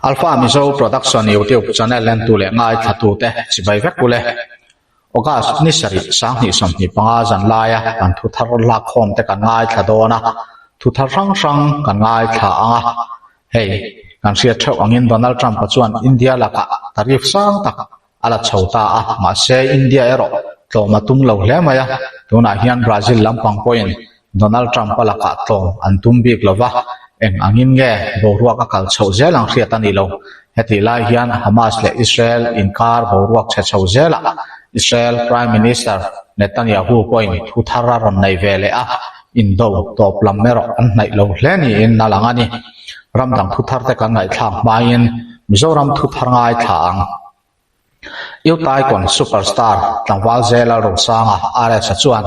Alpha Mizo Production YouTube channel entu leh ngaithlatute chibai vek ule. August ni sarih 2025 zan laia kan thu thar lakkhawm te kan ngaithla dawn a, thu thar hrang hrang kan ngaithla ang a. Hei, kan hriat theuh angin Donald Trump-a chuan India lakah tariff sang tak a la chho ta a, mahse India erawh tlawm a tum lo hle mai a, tunah hian Brazil lampang pawhin Donald Trump-a lakah tlawm an tum bik lo va, eng angin nge boruak a kal chhoh zel ang hriat a ni lo. Hetih lai hian Hamas leh Israel inkar boruak chhe chho zelah Israel Prime Minister Netanyahu pawhin thu thar a rawn nei ve leh a, indo tawp lam erawh an hnaih lo hle niin a lang a ni. Ram dang thu thar te kan ngaihthlak hmain Mizoram thu thar ngaithla ang. Utaikon Superstar tlangval Zela Rosanga RS-a chuan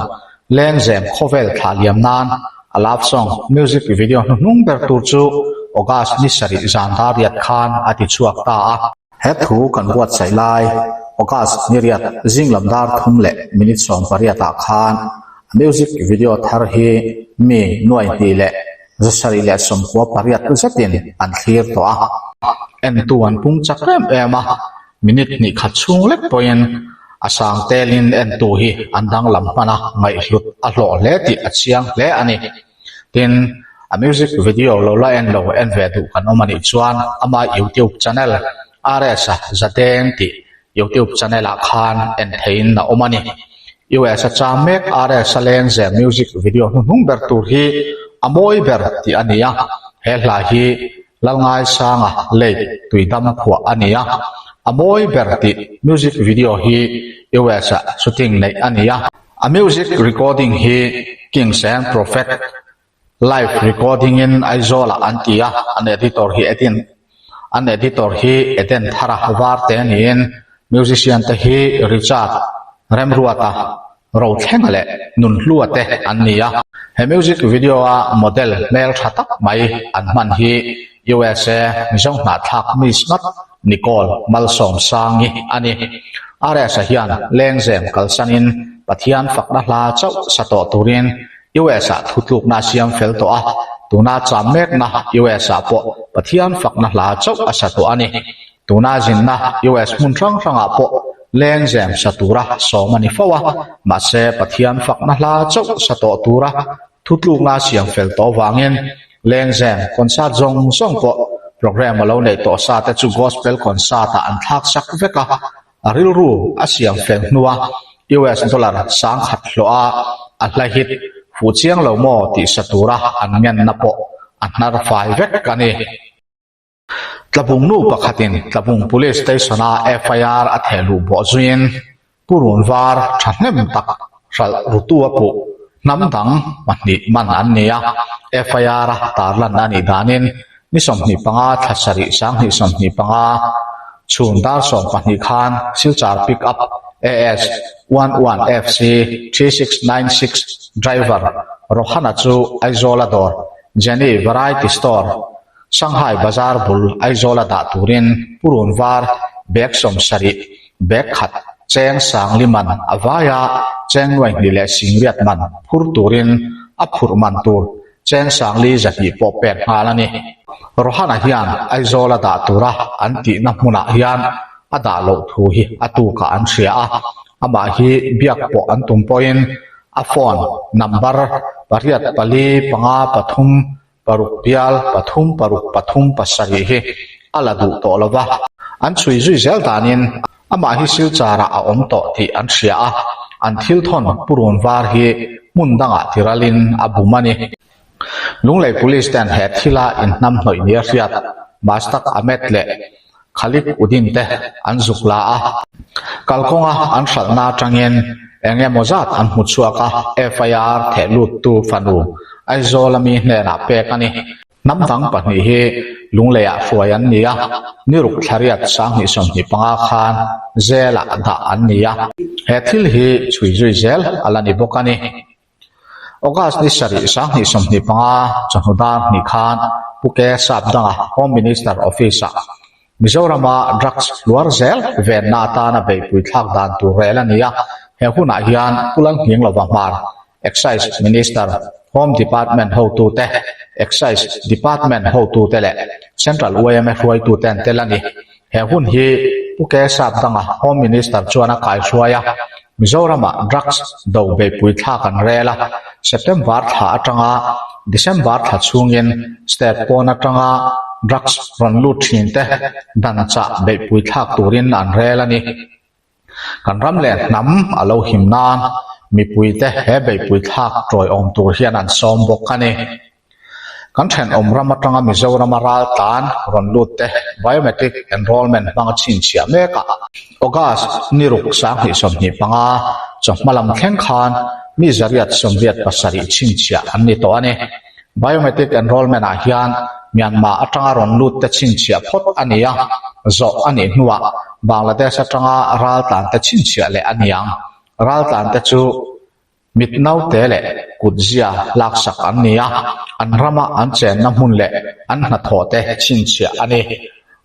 Lengzem khawvel thlah liam nan a love song music video hnuhnung ber tur chu August ni sarih zan dar riat khan a ti chhuak ta a. He thu kan buatsaih lai August ni riat zinglam dar thum leh minute 18 ah khan a music video thar hi mi nuai hnih leh 798 zetin an thlir tawh a. Entu an pung chak em em a, minute hnih khat chhung lek pawhin a sang telin entu hi an danglam hman a, ngaihhlut a hlawh hle tih a chiang hle a ni. Tin, a music video lo la en lo en ve duh kan awm a nih chuan ama YouTube channel RS-a Zadeng tih YouTube channel ah khan en theihin a awm a ni. US a chang mek RS a lengzem music video hnuhnung ber tur hi a mawi ber tih a ni a, he hla hi Lalngaisanga late tuidam phuah a ni a, a mawi ber tih music video hi US ah shooting neih a ni a. A music recording hi Kings and Prophet Live recording in Aizawl ah an ti a, an editor hi Edin an editor hi Eden Thara Varte niin musician te hi Richard Remruata Rothlenga leh Nunhlua te an ni a. He music video a model hmel tha tak mai an hman hi USA Mizo hnahthlak Miss ngat Nicole Malsawmsangi a ni. RS-a hian Lengzem kalsanin Pathian fakna hla chauh sa tawh turin US-ah thutlukna a siam fel tawh a, tuna cham mekna US-ah pawh Pathian fakna hla chauh a sa tawh a ni. Tuna zinna US hmun hrang hrangah pawh lengzem sa tura sawm a ni fo a, mahse Pathian fakna hla chauh sa tawh tura thutlukna a siam fel tawh vangin lengzem concert zawng zawng pawh program a lo neih tawh sa te chu gospel concert-ah an thlak sak vek a. A rilru a siam fel hnua US dollar 10,000 hlawh a a hla hit fuh chiang lo maw tih sa tura an ngenna pawh a hnar fai vek a ni. Tlabung nu pakhatin Tlabung Police Station-a FIR a theh luh bawh zuiin Pu Runvar thahnem tak hralh rutu a puh hnam dang pahnih man an ni a, FIR a tarlan a nih danin Ni 25 thla sarih 2025 chhun dar 12 khan Silchar Pick Up AS one one FC 3696 driver Rohana chu Aizawla dawr Jenny Variety Store Shanghai Bazar bul Aizawla dah turin purun var bag 70 bag khat cheng sangli man a vaia cheng nuai hnih leh singriat man phur turin a phurh man tur Cheng Sangli zahnih pawh pek nghal a ni. Rohana hian Aizawl a dah tura an tihna hmunah hian a dah loh thu hi a tukah an hria a, amah hi biak pawh an tum pawhin a phone number pariat pali panga pathum paruk bial pathum paruk pathum pasarih hi a la duh tawh lo va. An chhui zui zel danin amah hi Silchar-ah a awm tawh tih an hria a, an thil thawn purun var hi hmun dangah tiralin a bum a ni. Lunglei Police ten he thila inhnamhnawih nia hriat Mushtaq Ahmed leh Khalik Uddin te an zuk la a, kalkawnga an hralhna atangin eng emaw zat an hmu chhuak a, FIR thehluttu fanu Aizawl ami hnenah pek a ni. Hnam dang pahnih hi Lungleiah hruai an ni a, ni ruk thlariat 2025 khan Zelah dah an ni a, he thil hi chhui zui zel a la ni bawk a ni. August ni sarih 2025 chawhnu dar hnih khan Pu Ke Sap danga Home Minister Office-ah Mizorama drugs hluar zel venna atana beihpui thlak dan tur rel a ni a, he hunah hian Pu Lalnghinglova hmar Excise Minister. Home Department hotute, Excise Department hotute leh Central yma hruaitute an tel a ni. He hun hi Pu K Sapdanga Home Minister chuan a kaihruai a, Mizoramah drugs do beihpui thlak an rel a, September thla atanga December thla chhungin state pawn atanga drugs rawn lut thin te dan chah beihpui thlak turin an rel a ni. Kan ram leh hnam a lo him nan mipuite he beihpui thlak tawiawm tur hian an sawm bawk a ni. Kan thenawm ram atanga Mizorama ral tlan rawn lut te biometric enrollment hmanga chhinchhiah mek a, August ni ruk 2025 chawhma lam thleng khan mi zariat 87 chhinchhiah an ni tawh a ni. Biometric enrollment ah hian Myanmar atanga rawn lut te chhinchhiah phawt a ni a, zawh a nih hnuah Bangladesh atanga ral tlan te chhinchhiah leh a ni ang. Ral tlan te chu Mit naute leh kutzia laksak an ni a, an rama an chenna hmun leh an hnathawh te chhinchhiah a ni.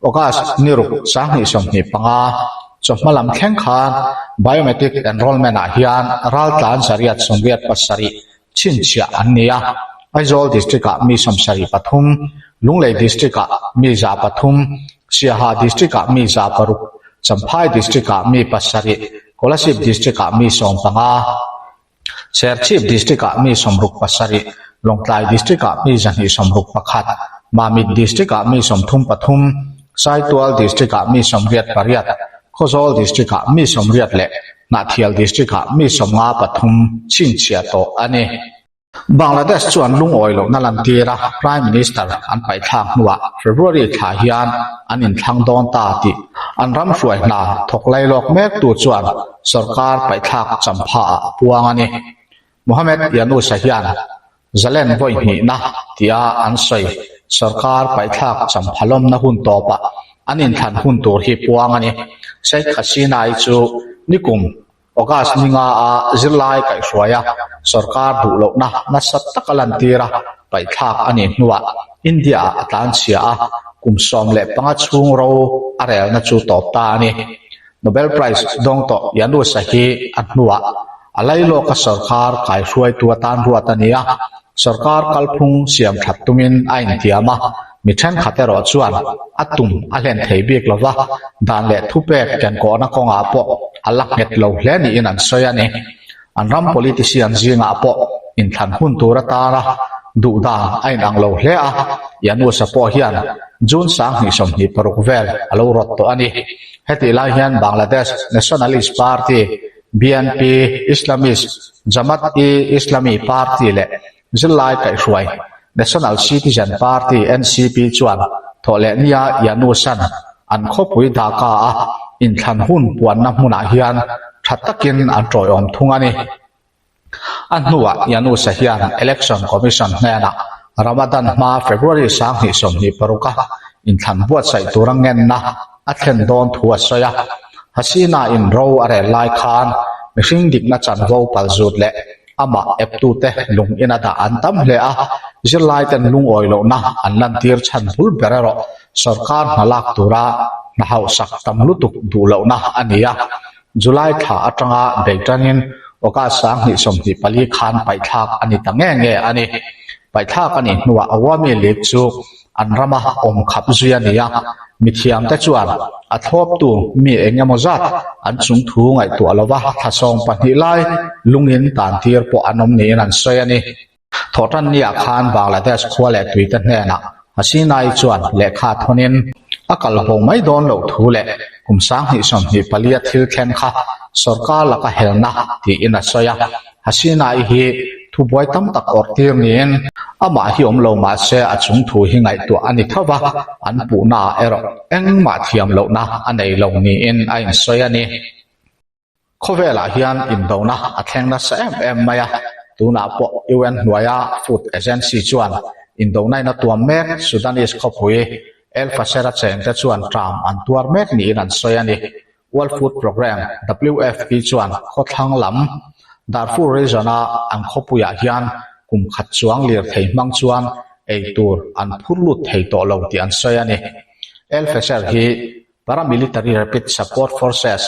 August ni ruk 2025 chawhma lam thleng khan Biometric Enrollment ah hian raltlan 187 chhinchhiah an ni a, Aizawl District ah mi 73, Lunglei District ah mi 300, Siaha District ah mi 600, Champhai District ah mi pasarih, Kolasib District ah mi 15, Serchhip District ah mi 67, Lawngtlai District ah mi 261, Mamit District ah mi 33, Saitual District ah mi 88, Khawzawl District ah mi 80 leh Hnahthial District ah mi 53 chhinchhiah tawh a ni. Bangladesh chuan lungawi lohna lantir a, Prime Minister an paihthlak hnuah February thla hian an inthlang dawn ta tih an ram hruai hna thawk lailawk mektu chuan sorkar paihthlak champha ah a puang a ni. Mohammed Yunus-a hian zalen vawi hnihna tia an sawi sorkar paihthlak champha lawmna hun tawpah an inthlan hun tur hi puang a ni. Sheikh Hasina-i chu nikum August ni nga a zirlai kaihhruai a, sorkar duh lohna nasa taka lantir a, paihthlak a nih hnuah India-ah a tlanchhia a, kum 15 chhung ro a relna chu tawp ta a ni. Nobel Prize dawng tawh Yunus-a hi a hnuah a lailawka sorkar kaihhruaitu atan ruat a ni a, Sorkar kalphung siam that tumin a intiam a, mi thenkhat erawh chuan a tum a hlen thei bik lo va, dan leh thupek kenkawhna kawngah pawh a la nghet lo hle niin an sawi a ni. An ram politician zingah pawh inthlan hun tur atana duhdan a inang lo hle a, Yunus-a pawh hian June 2026 vel a lo rawt tawh a ni. Hetih lai hian Bangladesh Nationalist Party, BNP, Islamist Jamaat-e-Islami Party leh zirlai kaihhruai National Citizen Party, NCP, chuan thawhlehnia Yunus-a'n an khawpui Dhaka-a inthlan hun puanna hmunah hian tha takin an tawiawm thung a ni. A hnuah Yunus-a hian Election Commission hnenah Ramadan hma February 2026-a inthlan buatsaih tura ngenna a thlen dawn thu a sawi a. Hasina-in ro a rel lai khan mihring dikna chanvo palzut leh amah eptute lung ina dah an tam hle a, zirlaiten lungawi lohna an lantir chhan bul ber erawh sorkar hna lak tura hna hauhsak tam lutuk duh lohna a ni a. July thla atanga bei tangin August 2024 khan paihthlak a ni ta nge nge a ni. Paihthlak a nih hnuah Awami League chu an rama awm khap zui a ni a, mithiamte chuan a thlawptu mi eng emaw zat an chung thu ngaihtuah lova thla 12 lai lungin tantir pawh an awm niin an sawi a ni. Thawhtanniah khan Bangladesh khua leh tuite hnenah Hasina-i chuan lehkha thawnin a kal bo mai dawn loh thu leh kum 2024 a thil thleng kha sorkar laka helna tiin a sawi a. Hasina-i hi thubuai tam tak awrh tir niin amah hi awm lo mah se a chung thu hi ngaihtuah a ni tho va, an puhnaah erawh engmah thiam lohna a nei lo niin a insawi a ni. Khawvelah hian indona a thleng nasa em em mai a, tunah pawh UN hnuaia Food Agency chuan indona in a tuam mek Sudanese khawpui El Fasher-a chengte chuan ṭam an tuar mek niin an sawi a ni. World Food Programme, WFP, chuan khawthlang lam Darfur region-a an khawpuiah hian kum khat chuang lirthei hmang chuan ei tur an phur lut thei tawh lo tih an sawi a ni. El Fasher hi Paramilitary Rapid Support Forces,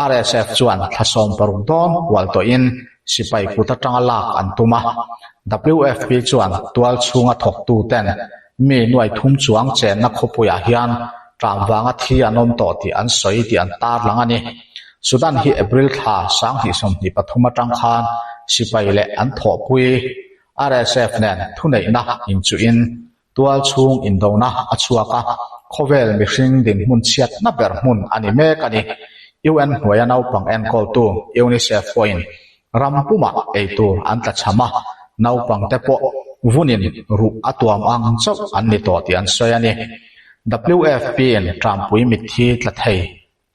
RSF, chuan thla 60 dawn hual tawhin. Sipai kut atanga lak an tum a. WFP chuan tual chhunga thawktuten mi nuai thum chuang chenna khawpuiah hian ṭam vanga thi an awm tawh tih an sawi tih an tarlang a ni. Sudan hi April thla 2023 atang khan sipai leh an thawhpui RSF nen thuneihna inchuhin Tual chhung indona a chhuak a, khawvel mihring dinhmun chhiatna ber hmun a ni mek a ni. UN hnuaia naupang enkawltu UNICEF pawhin ram pumah eitur an tlachham a, naupangte pawh vunin ruh a tuam ang chauh an ni tawh tih an sawi a ni. WFP-in Trampui mitthi tla thei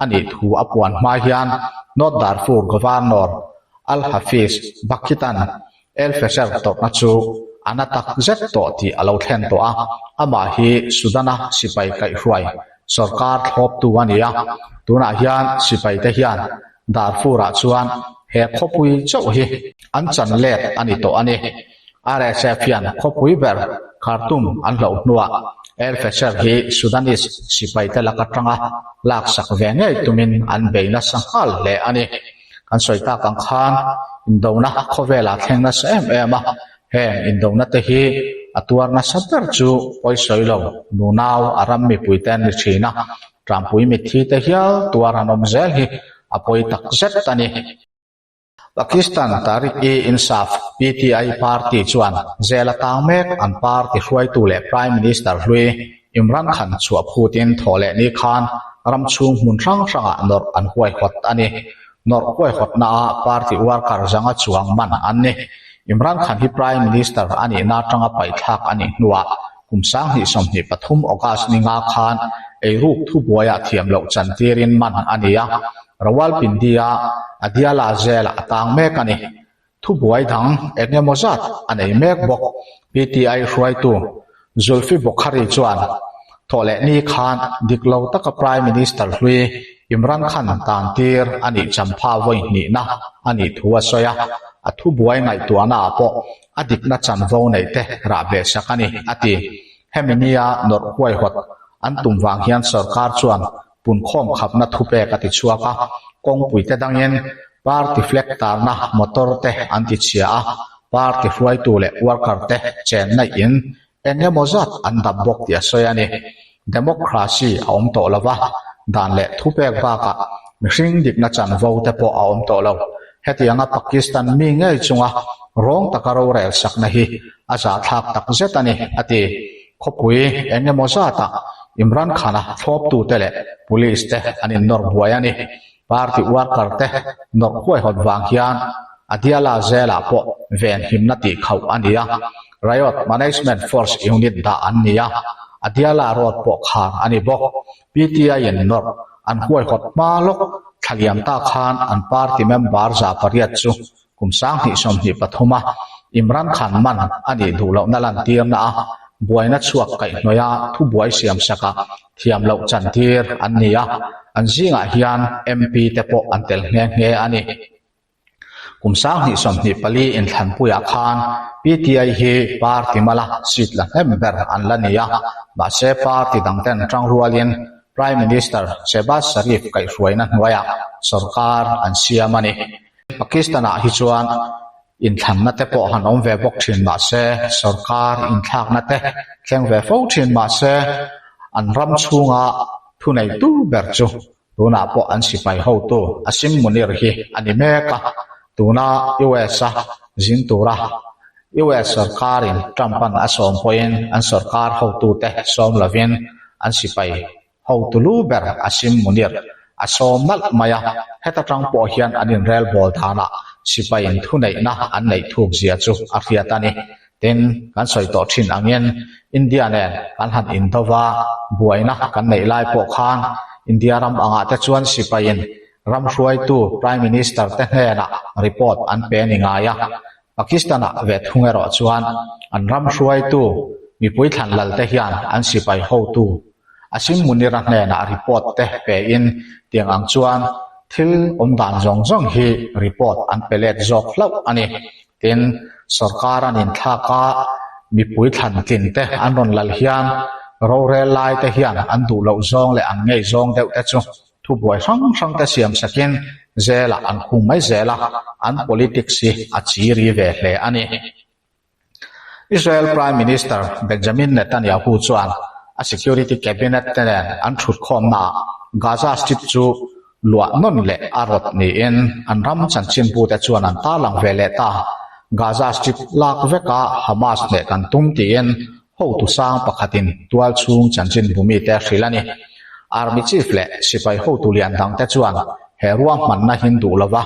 a nih thu a puan hma hian North Darfur Governor Al-Hafiz Bakhitan El Fasher tawrhna chu a na tak zet tawh tih a lo thlen tawh a, amah hi Sudan-a sipai kaihhruai sorkar thlawptu a ni a, tunah hian sipaite hian Darfur-ah chuan he khawpui chauh hi an chan let a ni tawh a ni. RSF hian khawpui ber Khartoum an hloh hnuah El Fasher hi Sudanese sipaite lak atanga laksak ve ngei tumin an bei nasa nghal hle a ni. Kan sawi tak ang khan indona khawvelah thleng nasa em em a, heng indona te hi a tuar nasa ber chu pawisawi lo nunau a ram mipuite an ni thin a, Trampui mitthi te hial tuar an awm zel hi a pawi tak zet a ni. Pakistan Tehreek-e-Insaf, PTI, party chuan jail a tang mek an party hruaitu leh Prime Minister hlui Imran Khan chhuah phutin thawh leh ni khan ram chhung hmun hrang hrangah nawrh an huaihawt a ni. Nawrh huaihawtnaah party worker zanga chuang man an ni. Imran Khan hi Prime Minister a nihna atanga paihthlak a nih hnuah kum 2023 August ni nga khan eiruk thubuaiah thiam loh chantirin man a ni a, Rawalpindi-a Adiala Jail-ah a tang mek a ni. Thubuai dang eng emaw zat a nei mek bawk. PTI hruaitu Zulfi Bokhari chuan thawhleh ni khan dik lo taka Prime Minister hlui Imran Khan tantir a nih champha vawi hnihna a nih thu a sawi a, a thubuai ngaihtuahnaah pawh a dikna chanvo neih te rah ve sak a ni, a ti. Hemi nia nawrh huaihawt an tum vang hian sorkar chuan punkhawm khapna thupek a ti chhuak a, kawngpui te dangin party flag tarna motor te an ti chhia a, party hruaitu leh worker te chenna in eng emaw zat an dap bawk tih a sawi a ni. Democracy a awm tawh lo va, dan leh thupek bakah mihring dikna chanvo te pawh a awm tawh lo. Hetianga Pakistan mi ngei chunga rawng taka rorel sakna hi a zahthlak tak zet a ni, a ti. Khawpui eng emaw zatah Imran Khan-a thlawptute leh police te an innawr buai a ni. Party worker te nawrh huaihawt vang hian Adiala Jail-ah pawh venhimna tihkhauh a ni a, Riot Management Force Unit dah an ni a, Adiala Road pawh khar a ni bawk. PTI-in nawrh an huaihawt hma lawk thla liam ta khan an party member 800 chu kum 2023 a Imran Khan man a nih duh lohna lantirna a buaina chhuak kaihhnawih a thubuai siam sakah thiam loh chantir an ni a, an zingah hian MP te pawh an tel nghe nghe a ni. Kum 2024 inthlanpuiah khan PTI hi party mala seat la hnem ber an la ni a, mahse party dangten tangrualin Prime Minister Shehbaz Sharif kaihhruaina hnuaiah sorkar an siam a ni. Pakistan-ah hi chuan Inthlanna te pawh han awm ve bawk thin mah se, sorkar inthlakna te thleng ve fo thin mah se, an ram chhunga thuneitu ber chu tunah pawh an sipai hotu Asim Munir hi a ni mek a. Tuna US-a zin tura US sorkarin Trump-a'n a sawm pawhin an sorkar hotute sawm lovin an sipai Hotu lu ber Asim Munir a sawm nalh mai a, heta tang pawh hian an inrel bawl danah sipaiin thuneihna an neih thuk zia chu a hriat a ni. Tin, kan sawi tawh thin angin India nen kan han indo va, buaina kan neih lai pawh khan India ram angah te chuan sipaiin ram hruaitu Prime Minister te hnenah report an pe ni ngai a, Pakistan-ah ve thung erawh chuan an ram hruaitu mipui thlan lal te hian an sipai hotu Asim Munir-a hnenah report te pein tiang ang chuan thil awm dan zawng zawng hi report an pe let zawk hlauh a ni. Tin, sorkar an inthlak a, mipui thlan tlin te an rawn lal hian rorel lai te hian an duh loh zawng leh an ngei zawng deuh te chu thubuai hrang hrang te siam sakin. Jail-ah an khung mai zel a, an politics hi a chiri ve hle a ni. Israel Prime Minister Benjamin Netanyahu chuan a security cabinet te nen an thutkhawmnaah Gaza Strip chu luah nawn leh a rawt niin an ram chanchinbute chuan an tarlang ve leh ta. Gaza Strip lak veka Hamas hneh kan tum tiin hotu sang pakhatin tualchhung chanchinbu mite a hrilh a ni. Army Chief leh sipai hotu lian dangte chuan he ruahmanna hin duh lova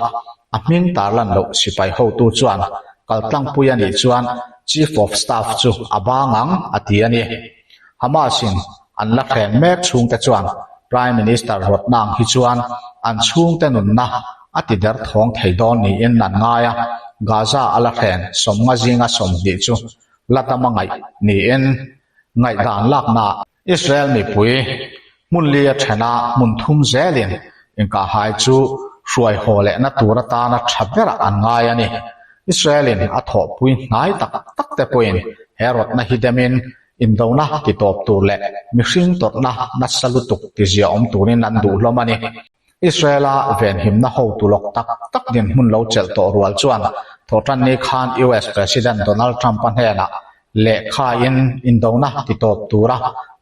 A hming tarlan loh sipai hotu chuan kaltlangpui a nih chuan Chief of Staff chu a bang ang a ti a ni. Hamas-in an la hreng mek chhungte chuan Prime Minister rawtna ang hi chuan an chhungte nunna a ti derthawng thei dawn niin an ngai a, Gaza a la hren sawmnga zinga 20 chu la dam a ngaih niin ngaihdan laknaah Israel mipui hmun li a then a, hmun thum zelin inkahhai chu hruai haw lehna tur atana tha berah an ngai a ni. Israel-in a thawhpui hnai tak tak te pawhin he rawtna hi demin indona ti tawp tur leh mihring tawrhna nasa lutuk tizia awm turin an duh hlawm a ni. Israel-a venhimna hotu lawk tak tak dinhmun lo chelh tawh rual chuan thawhtanni khan US President Donald Trump-a hnenah lehkhain indona ti tawp tura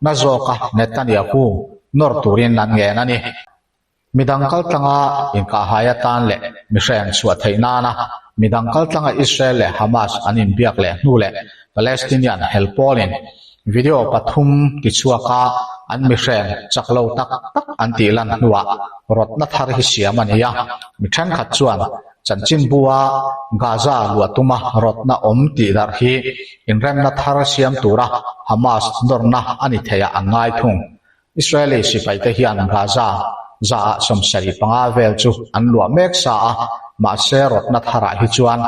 na zawka Netanyahu nawr turin an ngen a ni. Midang kaltlanga inkahhai atan leh mihring chhuah theih nana midang kaltlanga Israel leh Hamas an inbiak leh hnu leh Palestinian hel pawlin Video pathum tichhuaka an mihreng chak lo tak tak an tih lan hnuah rawtna thar hi siam a ni a. Mi thenkhat chuan chanchinbua Gaza luah tuma rawtna awm tih darh hi inremna thar siam tura Hamas nawrna a ni theiah an ngai thung. Israeli sipaite hian Gaza zaah 75 vel chu an luah mek sa a, mahse rawtna tharah hi chuan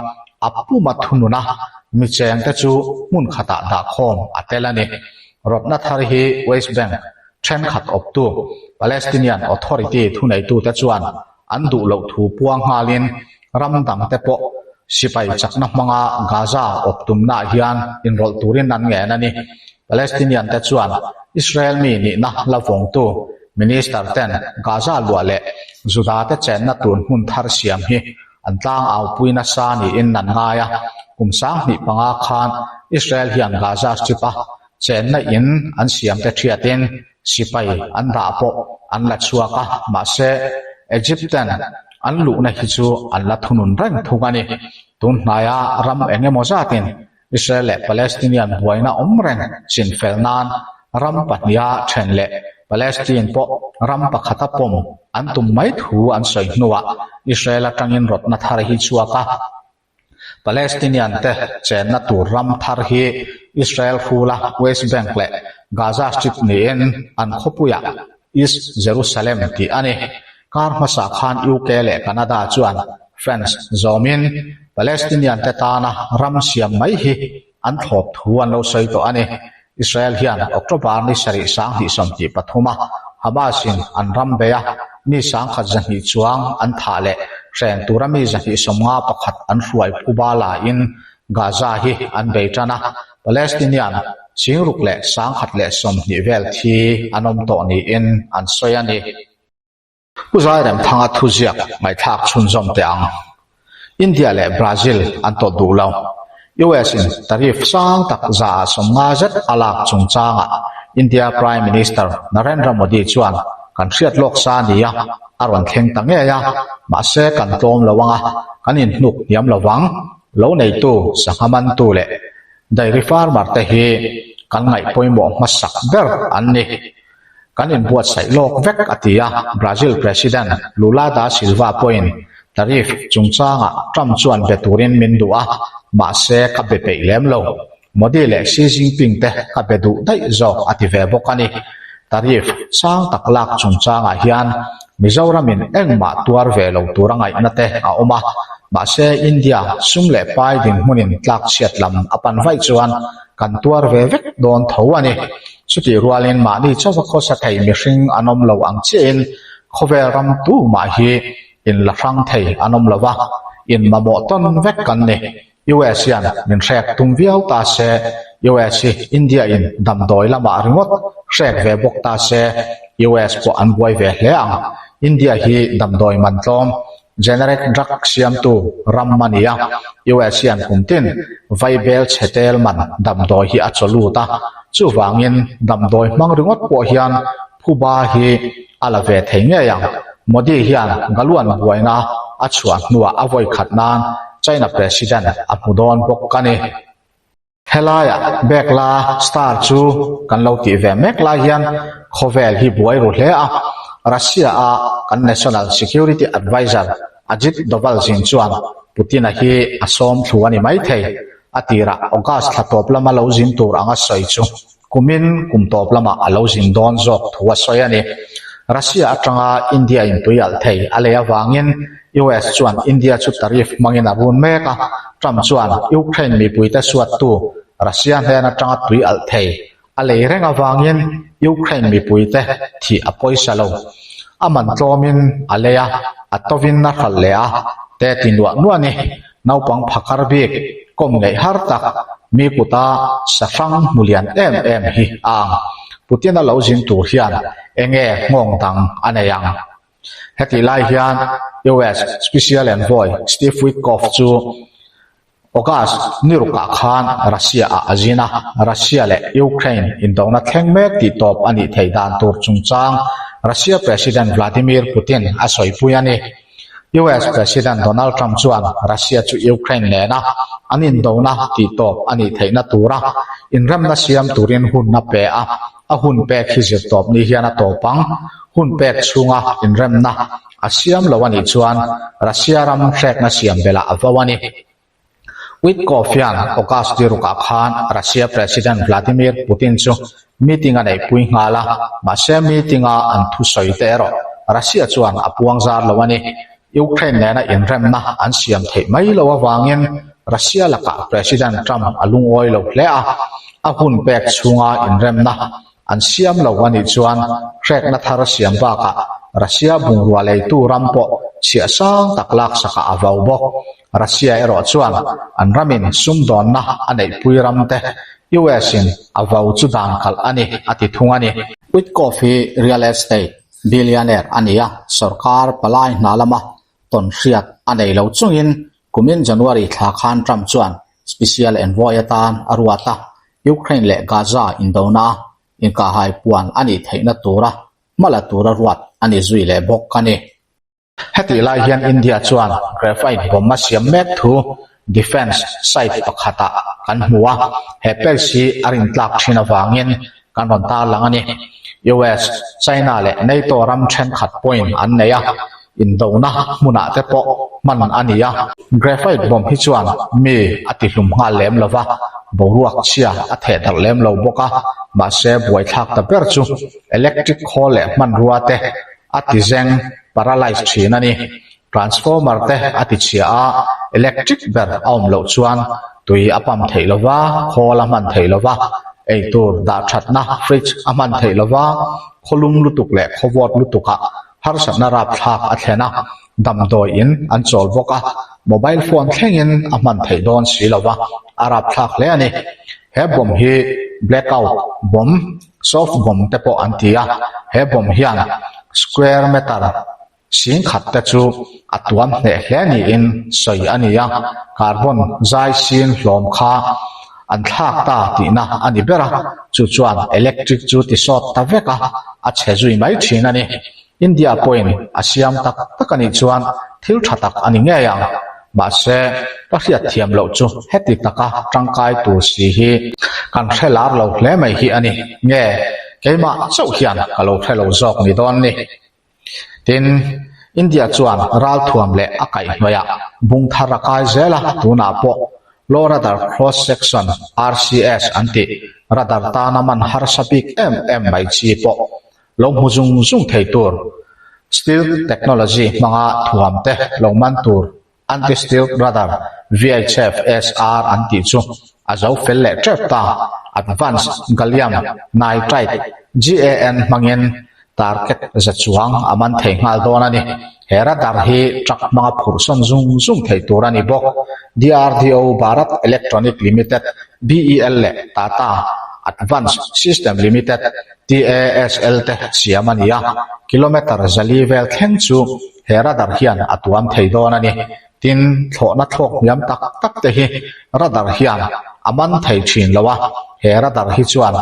a puma thununa mi chengte chu hmun khatah dahkhawm a tel a ni. Rawtna thar hi West Bank thenkhat awptu Palestinian Authority thuneitute chuan an duh loh thu puang nghalin ram dangte pawh sipai chakna hmanga Gaza awp tumnaah hian inrawlh turin an ngen a ni. Palestinian te chuan Israel mi nihna la vawngtu minister ten Gaza luah leh Juda te chenna tur hmun thar siam hi an tlang aupui nasa niin an ngai a. Kum 2005 khan Israel hian Gaza Strip-a chenna in an siam te thiatin Sipai an dah pawh an la chhuak a, mahse Egypt ten an luhna hi chu an la thunun reng thung a ni. Tun hnaia ram eng emaw zatin Israel leh Palestinian buaina awm reng chinfel nan ram pahniha then leh Palestine pawh ram pakhata pawm an tum mai thu an sawi hnuah Israel atangin rawtna thar hi chhuak a. Palestinian te chenna tur ram thar hi Israel hrula West Bank leh Gaza Strip niin an khawpuiah East Jerusalem tih a ni. Kar hmasa khan UK leh Canada chuan France zawmin Palestinian te tana ram siam mai hi an thlawp thu an lo sawi tawh a ni. Israel hian October ni sarih 2023 a Hamas-in an ram bei a, mi 1,200 chuang an thah leh hreng tura mi 251 an hruai phuba laiin Gaza hi an bei tan a, Palestinian 6,000 leh 120 vel thi an awm tawh niin an sawi a ni. Pu Zairemthanga thuziak ngaihthlak chhunzawm teh ang. India leh Brazil an tawt duh lo. US in tariff sang tak zaah 50 zet a lak chungchangah India Prime Minister Narendra Modi chuan kan hriat lawk sa nia a rawn thleng ta ngei a, mahse kan tlawm lo anga kan inhnuk hniam lo vang. Lo neitu, sangha mantu leh dairy farmer te hi kan ngaih pawimawh hmasak ber an ni. Kan inbuatsaih lawk vek, a ti a. Brazil President Lula da Silva pawhin tariff chungchangah Trump chuan be turin min duh a, mahse ka be peih lem lo. Modi leh Xi Jinping te ka be duh daih zawk, a ti ve bawk a ni. Tariff sang tak lak chungchangah hian Mizoramin engmah tuar ve lo tura ngaihna te a awm a, mahse India sum leh pai dinhmunin tlakchhiat lam a pan vaih chuan kan tuar ve vek dawn tho a ni. Chutih rualin mahni chauha khawsa thei mihring an awm lo ang chiahin khawvel ram tumah hi inla hrang thei an awm lo va, in mamawh tawn vek kan ni. US hian min hrek tum viau ta se, US hi India in damdawi lamah ringawt hrek ve bawk ta se, US pawh an buai ve hle ang. India hi damdawi man tlawm. Generic drug siamtu ram a ni a, US hian kum tin vaibel chhe tel man damdawi hi a chaw lut a, chuvangin damdawi hmang ringawt pawh hian phuba hi a la ve thei ngei ang. Modi hian Galuan buaina a chhuah hnuah a vawi khat nan China President a hmu dawn bawk a ni. Helaiah bag la star chu kan lo tih ve mek lai hian khawvel hi buai ru hle a, Russia a kan National Security Adviser Ajit Doval zin chuan Putin-a hi a sawm thlu a ni maithei. A tirah August thla tawp lama lo zin tur anga sawi chu kumin kum tawp lamah a lo zin dawn zawk thu a sawi a ni. Russia atanga India in tui alh thei a lei avangin US chuan India chu tariff hmangin a run mek a, Trump chuan Ukraine mipuite suattu Russia hnen atanga tui alh thei a lei reng avangin Ukraine mipuite thih a pawisa lo. A man tlawmin a lei a, a tovin a hralh leh a, te ti nuah nuah a ni. Naupang phakar bik kawm ngeih har tak mi kuta sahrang hmu lian em em hi a ang. Putin-a lo zin tur hian enge nghawng dang a nei ang? Hetih lai hian US Special Envoy Steve Witkoff chu August ni rukah khan Russia-ah a zin a, Russia leh Ukraine indona thleng mek tih tawp a nih theih dan tur chungchang Russia President Vladimir Putin a sawipui a ni. US President Donald Trump chuan Russia chu Ukraine nena an indona tih tawp a nih theihna tura inremna siam turin hun a pe a, a hun pek hi zirtawp ni hian a tawp ang. Hun pek chhunga inremna a siam lo a nih chuan Russia ram hrekna siam belh a vo a ni. Witkoff hian August tirukah khan Russia President Vladimir Putin chu meeting a neihpui nghal a, mahse meeting-a an thusawi te erawh Russia chuan a puang zar lo a ni. Ukraine nena inremna an siam theih mai lo avangin Russia lakah President Trump a lungawi lo hle a, a hun pek chhunga inremna An siam lo a nih chuan hrekna thar siam bakah Russia bungrua leitu ram pawh chhiah sang tak laksakah a vau bawk. Russia erawh chuan an ramin sumdawnna a neihpui ram te US in a vau chu dan kalh a ni a ti thung a ni. Witkoff hi real estate billionaire a ni a, sorkar palai hna lama tawn hriat a nei lo chungin kumin January thla khan Trump chuan special envoy atan a ruat a, Ukraine leh Gaza indona inkahhai puan a nih theihna tura hma la tura ruat a ni zui leh bawk a ni. Hetih lai hian India chuan graphite bomb a siam mek thu defence site pakhatah kan hmu a, he page hi a rintlak thin avangin kan rawn tarlang a ni. US, China leh NATO ram thenkhat pawhin an nei a, indona hmunah te pawh hman a ni a. Graphite bomb hi chuan mi a tihlum nghal lem lo va, boruak chhia a theh darh lem lo bawk a, mahse buaithlak ta ber chu electric khawl leh hmanrua te a tizeng, paralyze, thin a ni. Transformer te a ti chhia a, electric ber a awm loh chuan tui a pump theih lo va, khawl a hman theih lo va, eitur dah thatna fridge a hman theih lo va, khawlum lutuk leh khawvawt lutukah harsatna rapthlak a thlen a, damdawi in an chawl bawk a, mobile phone thlengin a hman theih dawn si lo va, a rapthlak hle a ni. He bomb hi blackout bomb, soft bomb te pawh an ti a, he bomb hian square meter Singkhat te chu a tuam hneh hle niin sawi a ni a, carbon zai sin hlawm kha an thlak ta tihna a ni ber a, chu chuan electric chu ti sawt ta vek a, a chhe zui mai thin a ni. India pawhin a siam tak tak a nih chuan thil tha tak a ni ngei ang. Mahse, ka hriat thiam loh chu heti taka tangkai tur si hi kan hre lar lo hle mai hi a ni. Nge, keimah chauh hian ka lo hre lo zawk ni dawn ni. Tin, India chuan ralthuam leh a kaihhnawihah bung thar a kai zel a, tunah pawh Low Radar Cross Section, RCS, an tih radar tana man harsa bik em em mai chi pawh lo hmu zung zung thei tur Stealth Technology hmanga thuam te lo man tur Anti-Stealth Radar, VHF SR, an tih chu a zo fel leh tep ta. Advanced Gallium Nitride, GaN, hmangin target za chuang a man thei nghal dawn a ni. He radar hi truck hmanga phurh sawn zung zung theih tur a ni bawk. DRDO, Bharat Electronic Limited, BEL, leh Tata Advanced System Limited, TASL, te siam a ni a, kilometre zali vel thleng chu. he radar hian a tuam thei dawn a ni. Tin, thlawhna thlawk hniam tak tak te hi radar hian a man thei thin lo a, he radar hi chuan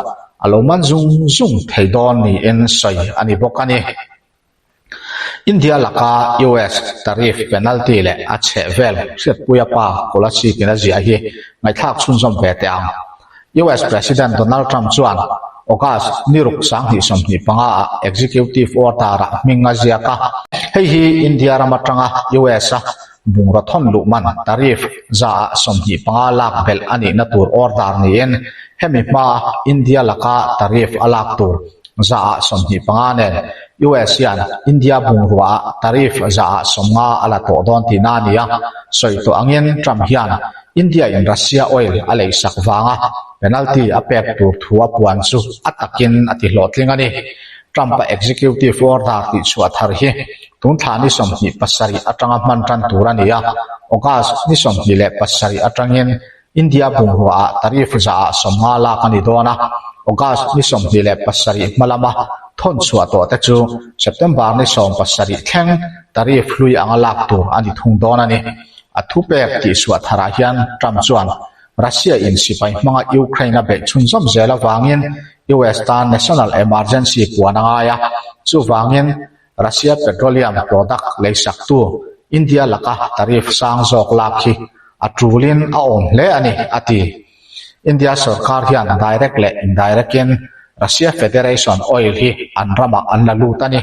a lo man zung zung thei dawn niin sawi a ni bawk a ni. India laka US tariff penalty leh a chheh vel hriatpuia pa Kolasib-in a ziah hi ngaihthlak chhunzawm ve teh ang. US President Donald Trump chuan August ni ruk 2025 ah executive order-ah hming a ziak a, hei hi India ram atanga US-a bungraw thawn luh man tariff zaah 25 lak belh a nihna tur order niin hemi hmaa India laka tariff a lak tur zaah 25 nen US hian India bungruaah tariff zaah 50 a la tawh dawn tihna a ni a, sawi tawh angin Trump hian India in Russia oil a leisak vanga penalty a pek tur thu a puan chu a takin a ti hlawhtling a ni. Trump-a executive order tihchhuah thar hi tun thla ni 27 atanga hman tan tur a ni a, August ni 27 atangin India bungruaah tariff zaah 50 lak a ni dawn a, August ni 27 hma lama thawn chhuah tawh te chu September ni 17 thleng tariff hlui anga lak tur a ni thung dawn a ni. A thupek tihsuah tharah hian Trump chuan Russia in sipai hmanga Ukraine a beih chhunzawm zel avangin US tan national emergency puan a ngai a, chuvangin Russia petroleum product leisaktu India laka tariff sang zawk lak hi a tulin a awm hle a ni, a ti. India sorkar hian direct leh indirect in Russia Federation oil hi an ramah an la lut a ni.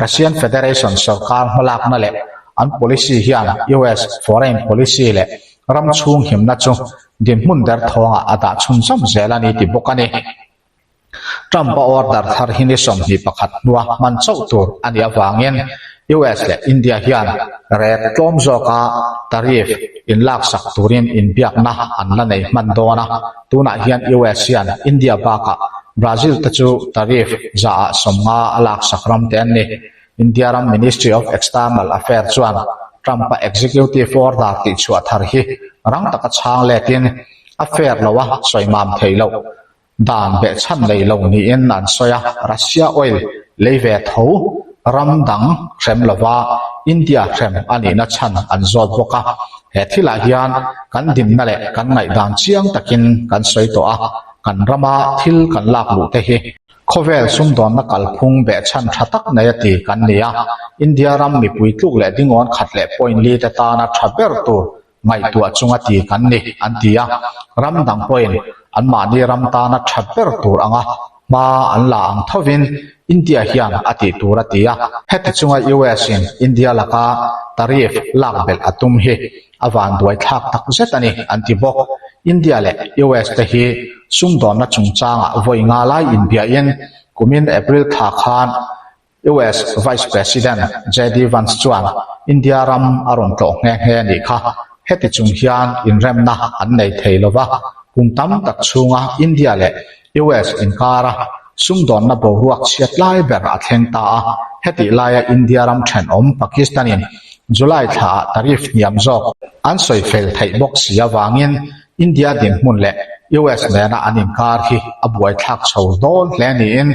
Russian Federation sorkar hmalakna leh an policy hian US foreign policy leh ram chhung himna chu dinhmun derthawngah a dah chhunzawm zel a ni ti bawk a ni. Trump-a order thar hi ni 21 hnua hman chauh tur a nih avangin US leh India hian rate tlawm zawka tariff inlaksak turin inbiakna an la nei hman dawn a. Tunah hian US hian India bakah Brazil te chu tariff zaah 50 a laksak ram te an ni. India ram Ministry of External Affairs chuan Trump-a executive order tihchhuah thar hi rang taka chhang letin a fair lo a sawi mam thei loh. Dan behchhan nei lo niin an sawi a, Russia oil lei ve tho ram dang hrem lova India hrem a nihna chhan an zawt bawk a. He thilah hian kan dinna leh kan ngaihdan chiang takin kan sawi tawh a, kan rama thil kan lak luh te hi khawvel sumdawnna kalphung behchhan tha tak nei a ti kan ni a, India ram mipui tluk leh dingawn khat leh point li te tana tha ber tur ngaihtuah chunga ti kan ni, an ti a. Ram dang pawhin anmahni ram tana tha ber tur anga hma an la ang thovin India hian a tih tur a ti a. Heti chunga US in India laka tariff lak belh a tum hi a vanduai thlak tak zet a ni, an ti bawk. India leh US te hi sumdawnna chungchangah vawi nga lai inbiahin kumin April thla khan US Vice President JD Vance chuan India ram a rawn tlawh nghe nghe a nih kha. Heti chung hian inremna an nei thei lo va, kum tam tak chhunga India leh US inkara sumdawnna boruak chhiat lai ber a thleng ta a. Hetih laia India ram thenawm Pakistan-in July thlaah tariff hniam zawk an sawi fel theih bawk si avangin India dinhmun leh US nena an inkar hi a buaithlak chho dawn hle niin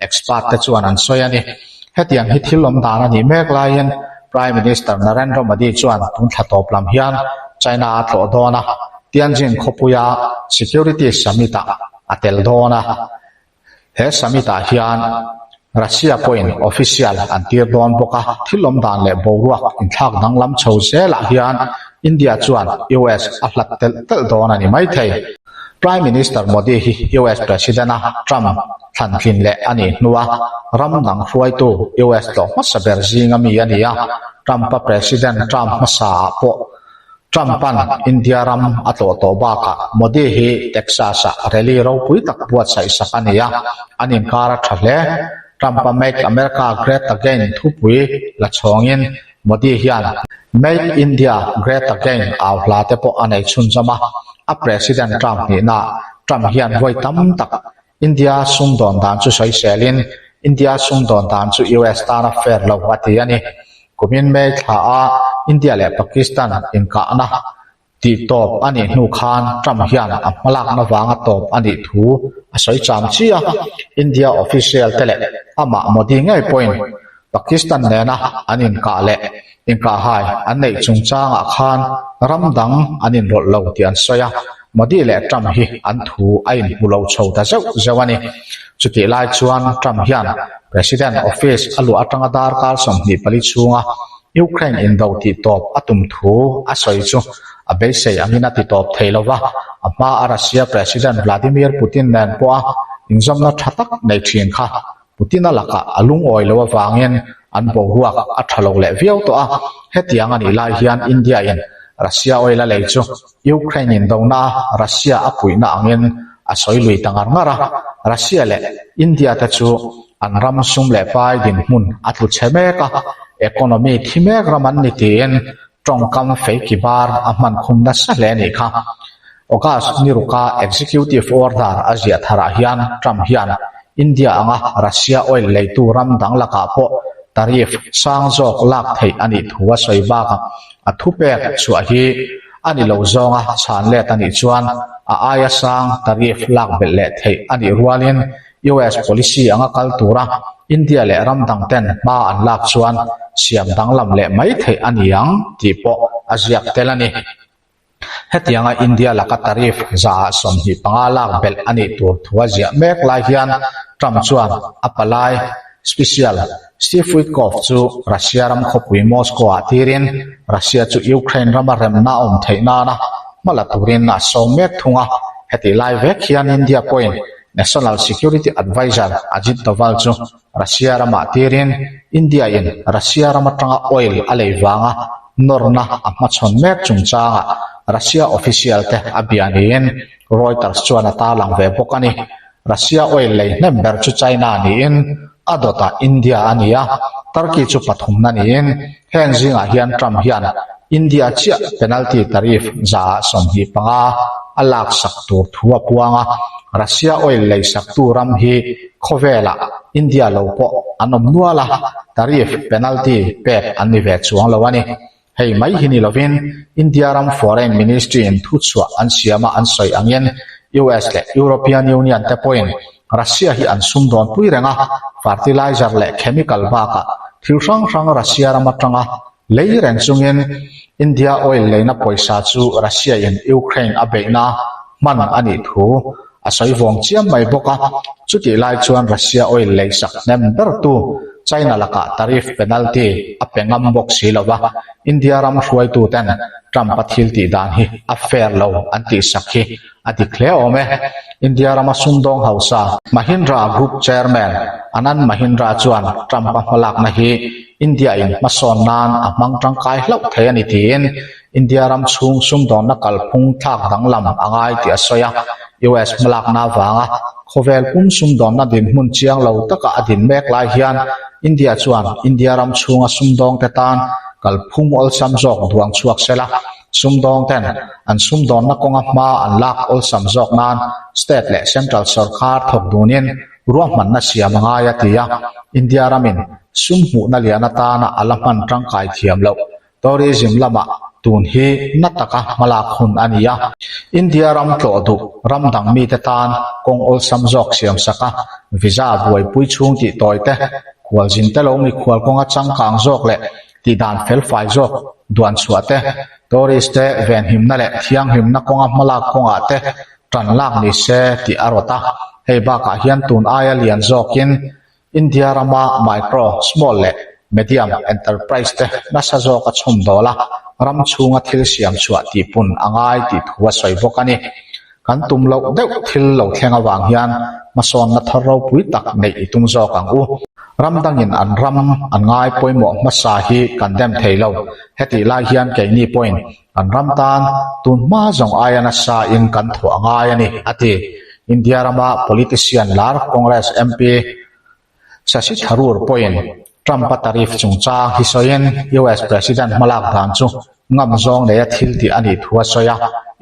expert te chuan an sawi a ni. Hetiang hi thil awm dan a nih mek laiin Prime Minister Narendra Modi chuan tun thla tawp lam hian China a tlawh dawn a, Tianjin khawpuia Security Summit-ah a tel dawn a. He summit-ah hian Russia pawhin official an tir dawn bawk a, thil awm dan leh boruak inthlak danglam chho zelah hian India chuan US a hlat telh telh dawn a ni maithei. Prime Minister Modi hi US President-a Trump thlantlin leh a nih hnua ram dang hruaitu US tlawh hmasa ber zinga mi a ni a, Trump-a President term hmasaah pawh Trump-a'n India ram a tlawh tawh bakah Modi hi Texas-ah rally ropui tak buatsaih sak a ni a, an inkar a tha hle. Trump-a Make America Great Again thupui la chhawngin Modi hian Make India Great Again au hla te pawh a nei chhunzawm a, a President term hnihnaah Trump hian vawi tam tak India sumdawn dan chu sawiselin India sumdawn dan chu US tan a fair lo a ti a ni. Kumin May thla a India leh Pakistan inkahna tih tawp a nih hnu khan Trump hian a hmalakna vanga tawp a nih thu a sawi cham chi a. India official te leh amah Modi ngei pawhin. Pakistan nena an inkah leh inkahhai an neih chungchangah khan ram dang an inrawlh lo tih an sawi a, Modi leh Trump hi an thu a inhmu lo chho ta zeuh zeuh a ni. Chutih lai chuan Trump hian President office a luah atanga darkar 24 chhunga Ukraine indo tih tawp a tum thu a sawi chu a beisei angin a ti tawp thei lo va, a hma a Russia President Vladimir Putin nen pawha inzawmna tha tak nei thin kha Putin-a lakah a lungawi lo avangin an boruak a tha lo leh viau tawh a, hetiang a nih lai hian India-in Russia oil a lei chu Ukraine indona a Russia a puihna angin a sawi lui ta ngar ngar a, Russia leh India te chu an ram sum leh pai dinhmun a tlu chhe mek a, economy thi mek ram an ni tiin tawngkam feiki bar a hman khum nasa hle a nih kha. August ni ruka executive order a ziah tharah hian Trump hian India anga Russia oil leitu ram dang lakah pawh tariff sang zawk lak theih a nih thu a sawi bakah a thupek chhuah hi a ni lo zawnga chhan let a nih chuan a aia sang tariff lak belh leh theih a nih rualin US policy anga kal tura India leh ram dang ten hma an lak chuan siam danglam leh mai theih a ni ang tih pawh a ziak tel a ni. Hetianga India laka tariff 25% lak belh a nih tur thu a ziah mek lai hian Trump chuan a palai special Steve Witkoff chu Russia ram khawpui Moscow-ah tirin Russia chu Ukraine rama remna a awm theih nana hma la turin a sawm mek thung a. Hetih lai vek hian India pawhin National Security Adviser Ajit Doval chu Russia ramah tirin India-in Russia ram atanga oil a lei vanga nawrna a hmachhawn mek chungchangah Russia official te a bia niin Reuters chuan a tarlang ve bawk a ni. Russia oil lei hnem ber chu China niin a dawtah India a ni a, Turkey chu pathumna niin heng zingah hian Trump hian India chiah penalty tariff 25% a laksak tur thu a puang a, Russia oil leisaktu ram hi khawvelah India lo pawh an awm nual a, tariff penalty pek an ni ve chuang lo a ni. Hei mai hi ni lovin India ram Foreign Ministry in thuchhuah an siama an sawi angin US leh European Union te pawhin Russia hi an sumdawn pui reng a, fertilizer leh chemical bakah thil hrang hrang Russia ram atanga lei reng chungin India oil leina pawisa chu Russia in Ukraine a beihna hman a nih thu a sawi vawng chiam mai bawk a, chutih lai chuan Russia oil leisak hnem bertu China lakah tariff penalty a pe ngam bawk si lo va, India ram hruaituten Trump-a thil tih dan hi a fair lo an tihsak hi a dik hle awm e. India rama sumdawng hausa Mahindra Group Chairman Anand Mahindra chuan Trump-a hmalakna hi India-in hmasawn nan a hmang tangkai hlauh thei a ni tiin India ram chhung sumdawnna kalphung thlak danglam a ngai tih a sawi a. US hmalakna avanga khawvel pum sumdawnna dinhmun chiang lo taka a din mek lai hian India chuan India ram chhunga sumdawngte tan kalphung awlsam zawk duang chhuak sela, sumdawng ten an sumdawnna kawnga hma an lak awlsam zawk nan state leh central sorkar thawk dunin ruahmanna siam a ngai a ti a, India ramin sum hmuhna lian atana a la hman tangkai thiam loh tourism lamah tun hi na taka hmalak hun a ni a. India ram tlawh duh ram dang mite tan kawng awlsam zawk siam sak a, visa buaipui chhung tih tawi te, khualzin te lo mikhual kawnga changkang zawk leh Tih dan felfai zawk duan chhuah te, tourist te venhimna leh thianghlimna kawnga hmalak kawngah te tan lak ni se tih a rawt a. Hei bakah hian tun aia lian zawkin India rama micro, small leh medium enterprise te nasa zawka chhawmdawl a, ram chhunga thil siam chhuah tihpun a ngai tih thu a sawi bawk a ni. Kan tum loh deuh thil lo thleng avang hian hmasawnna thar ropui tak neih i tum zawk ang u. Ram dangin an ram an ngai pawimawh hmasa hi kan dem thei lo. Hetih lai hian keini pawhin kan ram tan tun hma zawng aia nasa in kan thawh a ngai a ni, a ti. India rama politician lar Congress MP Shashi Tharoor pawhin Trump-a tariff chungchang hi sawiin US President hmalak dan chu ngam zawng neia thil tih a nih thu a sawi a,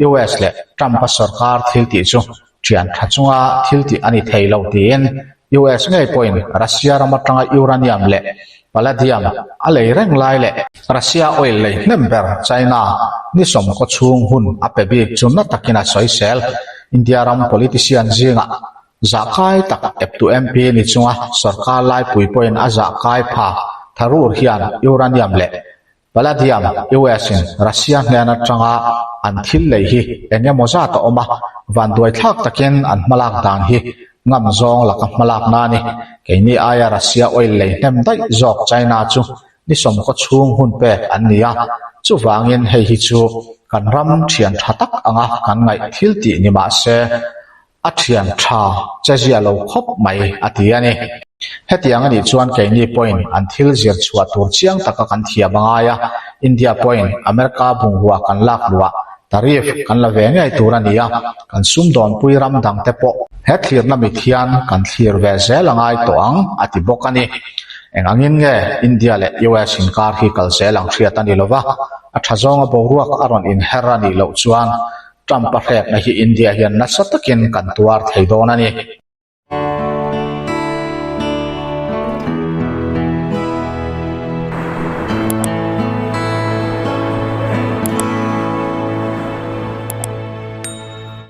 US leh Trump-a sorkar thil tih chu thian tha chunga thil tih a ni thei lo tiin US ngei pawhin Russia ram atanga uranium leh palladium a lei reng lai leh Russia oil lei hnem ber China ni sawmkaw chhung hun a pe bik chu na takin a sawisel. India ram politician zingah Zahkai tak eptu MP ni chunga sorkar laipui pawhin a zahkai pha. Tharoor hian uranium leh Palladium, US in Russia hnen atanga an thil lei hi eng emaw zat a awm a, vanduai thlak takin an hmalak dan hi ngam zawng laka hmalakna a ni. Keini aia Russia oil lei hnem daih zawk China chu ni sawmkaw chhung hun pek an ni a, chuvangin hei hi chu kan ram thian tha tak anga kan ngaih thil tih ni mah se, A thian tha che zia lo khawp mai a ti a ni. Hetiang a nih chuan keini pawhin an thil zir chhuah tur chiang taka kan thiam a ngai a, India pawhin America bungrua kan lak luah tariff kan la ve ngei tur a ni a, kan sumdawnpui ram dangte pawh he thlirna mit hian kan thlir ve zel a ngai tawh ang a ti bawk a ni. Eng angin nge India leh US inkar hi kal zel ang hriat a ni lova, a tha zawnga boruak a rawn inher a nih loh chuan Trump a hrekna hi India hian nasa takin kan tuar thei dawn a ni.